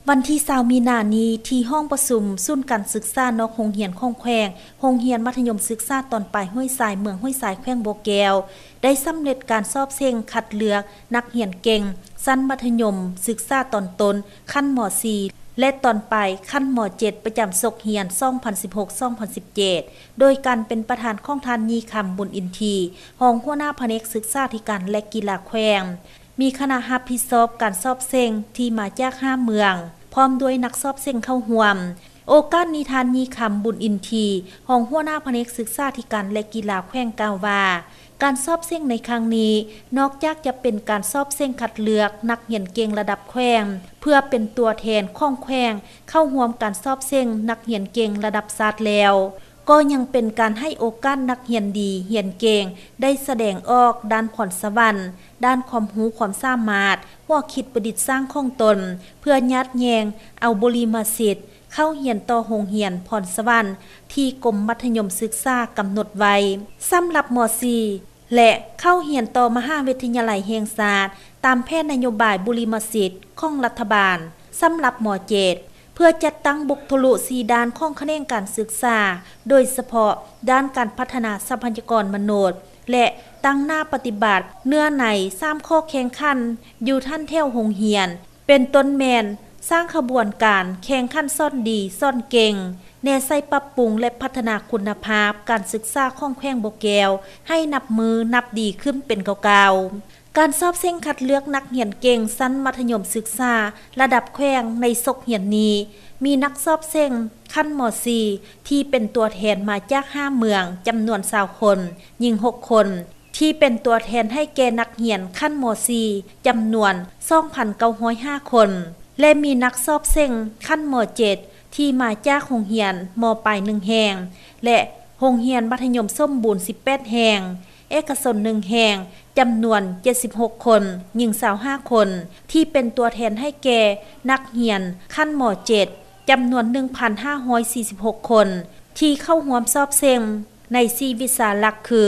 ວັນທີຊາວມີນານີ້ ທີ່ຫ້ອງປະຊຸມສູນການສຶກສານອກໂຮງຮຽນຂອງແຂວງ, ໂຮງຮຽນມັດທະຍົມສຶກສາຕອນປາຍຫ້ວຍຊາຍ ເມືອງຫ້ວຍຊາຍ ແຂວງບໍ່ແກ້ວ ໄດ້ສຳເລັດການສອບເສັງຄັດເລືອກນັກຮຽນເກັ່ງຊັ້ນມັດທະຍົມສຶກສາຕອນຕົ້ນ ຂັ້ນ ມ.ສີ່ ແລະ ຕອນປາຍ ຂັ້ນ ມ.ເຈັດ ປະຈຳສົກຮຽນ ສອງພັນສິບຫົກ ສອງພັນສິບເຈັດ ໂດຍການເປັນປະທານຂອງທ່ານ ຍີ່ຄຳ ບຸນອິນທີ ຮອງຫົວໜ້າພະແນກສຶກສາທິການ ແລະ ກິລາແຂວງ. ມີຄະນະຮັບຜິດຊອບການສອບເສັງທີ່ມາຈາກຫ້າເມືອງ ພ້ອມດ້ວຍນັກສອບເສັງເຂົ້າຮ່ວມ. ໂອກາດນີ້ ທ່ານ ຍີ່ຄຳ ບຸນອິນທີ ຮອງຫົວໜ້າພະແນກສຶກສາທິການ ແລະ ກິລາແຂວງ ກ່າວວ່າ ການສອບເສັງໃນຄັ້ງນີ້ ນອກຈາກຈະເປັນການສອບເສັງຄັດເລືອກນັກຮຽນເກັ່ງລະດັບແຂວງ ເພື່ອເປັນຕົວແທນຂອງແຂວງເຂົ້າຮ່ວມການສອບເສັງນັກຮຽນເກັ່ງລະດັບຊາດແລ້ວ, ກໍຍັງເປັນການໃຫ້ໂອກາດນັກຮຽນດີຮຽນເກັ່ງໄດ້ສະແດງອອກດ້ານພອນສະຫວັນ, ດ້ານຄວາມຮູ້ຄວາມສາມາດ, ຫົວຄິດປະດິດສ້າງຂອງຕົນ ເພື່ອຍາດແຍ່ງເອົາບຸລິມະສິດເຂົ້າຮຽນຕໍ່ໂຮງຮຽນພອນສະຫວັນທີ່ກົມມັດທະຍົມສຶກສາກຳນົດໄວ້ ສຳລັບ ມ.ສີ່ ແລະ ເຂົ້າຮຽນຕໍ່ມະຫາວິທະຍາໄລແຫ່ງຊາດ ຕາມແຜນນະໂຍບາຍບຸລິມະສິດຂອງລັດຖະບານ ສຳລັບ ມ.ເຈັດ ເພື່ອຈັດຕັ້ງບຸກທຸລຸສີ່ດ້ານຂອງຂະແໜງການສຶກສາ, ໂດຍສະເພາະດ້ານການພັດທະນາຊັບພະຍາກອນມະນຸດ ແລະ ຕັ້ງໜ້າປະຕິບັດເນື້ອໃນສາມຂໍ້ແຂ່ງຂັນຢູ່ຖັນແຖວໂຮງຮຽນ ເປັນຕົ້ນແມ່ນ ສ້າງຂະບວນການແຂ່ງຂັນສອນດີສອນເກັ່ງ, ແນໃສ່ປັບປຸງ ແລະ ພັດທະນາຄຸນນະພາບການສຶກສາຂອງແຂວງບໍ່ແກ້ວໃຫ້ນັບມື້ນັບດີຂຶ້ນເປັນກ້າວໆ. ການສອບເສັງຄັດເລືອກນັກຮຽນເກັ່ງຊັ້ນມັດທະຍົມສຶກສາລະດັບແຂວງໃນສົກຮຽນນີ້ ມີນັກສອບເສັງຂັ້ນ ມ.ສີ່ ທີ່ເປັນຕົວແທນມາຈາກຫ້າເມືອງ ຈຳນວນຊາວຄົນ, ຍິງຫົກຄົນ, ທີ່ເປັນຕົວແທນໃຫ້ແກ່ນັກຮຽນຂັ້ນ ມ.ສີ່ ຈຳນວນສອງພັນເກົ້າຮ້ອຍຫ້າຄົນ ແລະ ມີນັກສອບເສັງຂັ້ນ ມ.ເຈັດ ທີ່ມາຈາກໂຮງຮຽນ ມ.ປາຍ ໜຶ່ງແຫ່ງ ແລະ ໂຮງຮຽນມັດທະຍົມສົມບູນ ສິບແປດແຫ່ງ, ເອກະຊົນ ໜຶ່ງແຫ່ງ ຈຳນວນ ເຈັດສິບຫົກຄົນ, ຍິງ ຊາວຫ້າຄົນ ທີ່ເປັນຕົວແທນໃຫ້ແກ່ນັກຮຽນຂັ້ນ ມ.ເຈັດ ຈຳນວນ ໜຶ່ງພັນຫ້າຮ້ອຍສີ່ສິບຫົກຄົນ ທີ່ເຂົ້າຮ່ວມສອບເສັງໃນສີ່ວິຊາຫຼັກຄື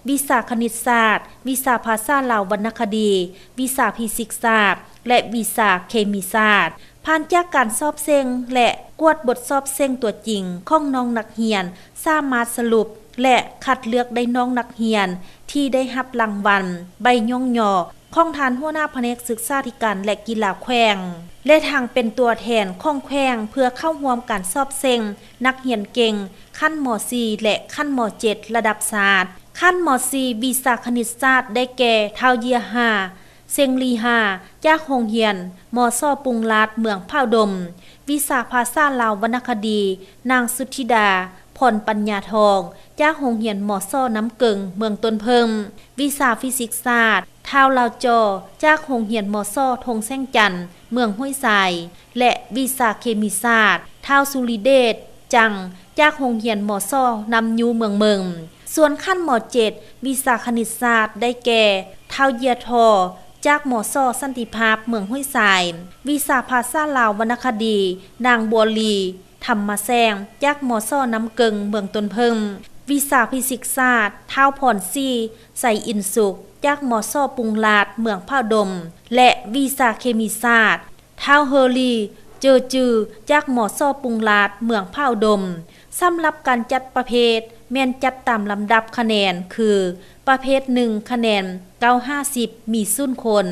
ວິຊາຄະນິດສາດ, ວິຊາພາສາລາວວັນນະຄະດີ, ວິຊາຟີຊິກສາດ ແລະ ວິຊາເຄມີສາດ. ຜ່ານຈາກການສອບເສັງ ແລະ ກວດບົດສອບເສັງຕົວຈິງຂອງນ້ອງນັກຮຽນ ສາມາດສະຫຼຸບ ແລະ ຄັດເລືອກໄດ້ນ້ອງນັກຮຽນທີ່ໄດ້ຮັບລາງວັນໃບຍ້ອງຍໍຂອງທ່ານຫົວໜ້າພະແນກສຶກສາທິການ ແລະ ກິລາແຂວງ ແລະ ທັງເປັນຕົວແທນຂອງແຂວງເພື່ອເຂົ້າຮ່ວມການສອບເສັງນັກຮຽນເກັ່ງຂັ້ນ ມ.ສີ່ ແລະ ຂັ້ນ ມ.ເຈັດ ລະດັບຊາດ. ຂັ້ນ ມ.ສີ່ ວິຊາຄະນິດສາດ ໄດ້ແກ່ ທ້າວເຢຍຮາ ເຊັງລີຮາ ຈາກໂຮງຮຽນ ມສ ປຸງລາດ ເມືອງຜາອຸດົມ, ວິຊາພາສາລາວວັນນະຄະດີ ນາງສຸທິດາ ພອນປັນຍາທອງ ຈາກໂຮງຮຽນ ມສ ນ້ຳເກິ່ງ ເມືອງຕົ້ນເຜິ້ງ, ວິຊາຟີຊິກສາດ ທ້າວລາວຈໍ ຈາກໂຮງຮຽນ ມສ ທົ່ງແສງຈັນ ເມືອງຫ້ວຍຊາຍ ແລະ ວິຊາເຄມີສາດ ທ້າວສຸລິເດດ ຈັງ ຈາກໂຮງຮຽນ ມສ ນ້ຳຍູ້ ເມືອງເມິງ. ສ່ວນຂັ້ນ ມ.ເຈັດ ວິຊາຄະນິດສາດ ໄດ້ແກ່ ທ້າວເຢຍທໍ ຈາກ ມສ ສັນຕິພາບ ເມືອງຫ້ວຍຊາຍ, ວິຊາພາສາລາວວັນນະຄະດີ ນາງບົວລີ ທຳມະແສງ ຈາກ ມສ ນ້ຳເກິ່ງ ເມືອງຕົ້ນເຜິ້ງ, ວິຊາຟີຊິກສາດ ທ້າວພອນສີ ໄຊອິນສຸກ ຈາກ ມສ ປຸງລາດ ເມືອງຜາອຸດົມ ແລະ ວິຊາເຄມີສາດ ທ້າວເຮີລີ ເຈີຈື່ ຈາກ ມສ ປຸງລາດ ເມືອງຜາອຸດົມ. ສຳລັບການຈັດປະເພດ ແມ່ນຈັດຕາມລຳດັບຄະແນນຄື ປະເພດ ໜຶ່ງ ຄະແນນ ເກົ້າຫາ ສິບ ມີ ສູນ ຄົນ,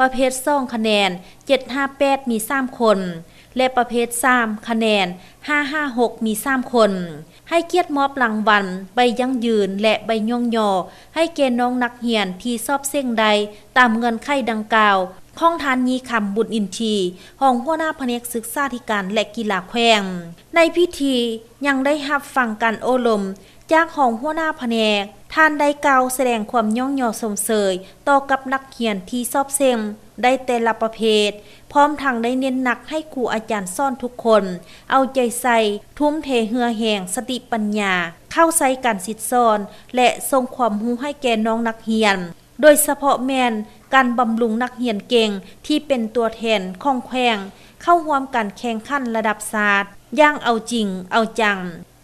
ປະເພດ ສອງ ຄະແນນ ເຈັດຫາ ແປດ ມີ ສາມ ຄົນ ແລະ ປະເພດ ສາມ ຄະແນນ ຫ້າຫາ ຫົກ ມີ ສາມ ຄົນ. ໃຫ້ກຽດມອບລາງວັນ ໃບຢັ້ງຢືນ ແລະ ໃບຍ້ອງຍໍໃຫ້ແກ່ນ້ອງນັກຮຽນທີ່ສອບເສັງໄດ້ຕາມເງື່ອນໄຂດັ່ງກ່າວ ຂອງທ່ານ ຍີ່ຄຳ ບຸນອິນທີ ຮອງຫົວໜ້າພະແນກສຶກສາທິການ ແລະ ກິລາແຂວງ. ໃນພິທີຍັງໄດ້ຮັບຟັງການໂອ້ລົມຈາກຮອງຫົວໜ້າພະແນກ, ທ່ານໄດ້ກ່າວສະແດງຄວາມຍ້ອງຍໍຊົມເຊີຍຕໍ່ກັບນັກຮຽນທີ່ສອບເສັງ ໄດ້ແຕ່ລະປະເພດ, ພ້ອມທັງໄດ້ເນັ້ນໜັກໃຫ້ຄູອາຈານສອນທຸກຄົນເອົາໃຈໃສ່, ທຸ່ມເທເຫື່ອແຮງ, ສະຕິປັນຍາ ເຂົ້າໃສ່ການສິດສອນ ແລະ ສົ່ງຄວາມຮູ້ໃຫ້ແກ່ນ້ອງນັກຮຽນ, ໂດຍສະເພາະແມ່ນການບຳລຸງນັກຮຽນເກັ່ງທີ່ເປັນຕົວແທນຂອງແຂວງ ເຂົ້າຮ່ວມການແຂ່ງຂັນລະດັບຊາດຢ່າງເອົາຈິງເອົາຈັງ.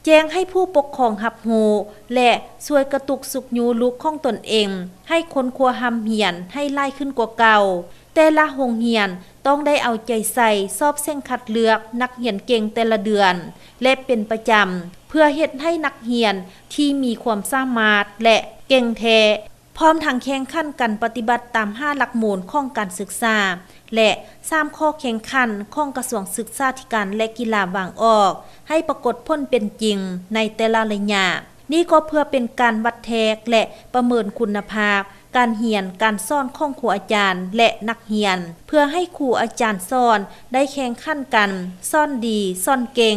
ແຈ້ງໃຫ້ຜູ້ປົກຄອງຮັບຮູ້ ແລະ ຊ່ວຍກະຕຸກຊຸກຍູ້ລູກຂອງຕົນເອງໃຫ້ຄົ້ນຄວ້າຮ່ຳຮຽນໃຫ້ຫຼາຍຂຶ້ນກວ່າເກົ່າ. ແຕ່ລະໂຮງຮຽນຕ້ອງໄດ້ເອົາໃຈໃສ່ສອບເສັງຄັດເລືອກນັກຮຽນເກັ່ງແຕ່ລະເດືອນ ແລະ ເປັນປະຈຳ ເພື່ອເຮັດໃຫ້ນັກຮຽນທີ່ມີຄວາມສາມາດ ແລະ ເກັ່ງແທ້, ພ້ອມທັງແຂ່ງຂັນກັນປະຕິບັດຕາມຫ້າຫຼັກມູນຂອງການສຶກສາ ແລະ ສາມຂໍ້ແຂ່ງຂັນຂອງກະຊວງສຶກສາທິການ ແລະ ກິລາວາງອອກ ໃຫ້ປາກົດຜົນເປັນຈິງໃນແຕ່ລະໄລຍະ. ນີ້ກໍເພື່ອເປັນການວັດແທກ ແລະ ປະເມີນຄຸນນະພາບການຮຽນການສອນຂອງຄູອາຈານ ແລະ ນັກຮຽນ ເພື່ອໃຫ້ຄູອາຈານສອນໄດ້ແຂ່ງຂັນກັນ ສອນດີ ສອນເກັ່ງ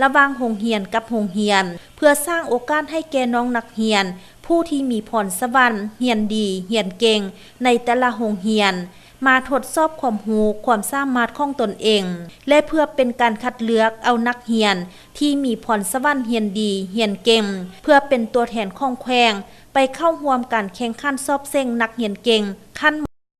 ລະຫວ່າງໂຮງຮຽນກັບໂຮງຮຽນ ເພື່ອສ້າງໂອກາດໃຫ້ແກ່ນ້ອງນັກຮຽນຜູ້ທີ່ມີພອນສະຫວັນຮຽນດີ ຮຽນເກັ່ງໃນແຕ່ລະໂຮງຮຽນ ມາທົດສອບຄວາມຮູ້ຄວາມສາມາດຂອງຕົນເອງ ແລະ ເພື່ອເປັນການຄັດເລືອກເອົານັກຮຽນທີ່ມີພອນສະຫວັນຮຽນດີ ຮຽນເກັ່ງ ເພື່ອເປັນຕົວແທນຂອງແຂວງໄປເຂົ້າຮ່ວມການແຂ່ງຂັນສອບເສັງນັກຮຽນເກັ່ງຂັ້ນ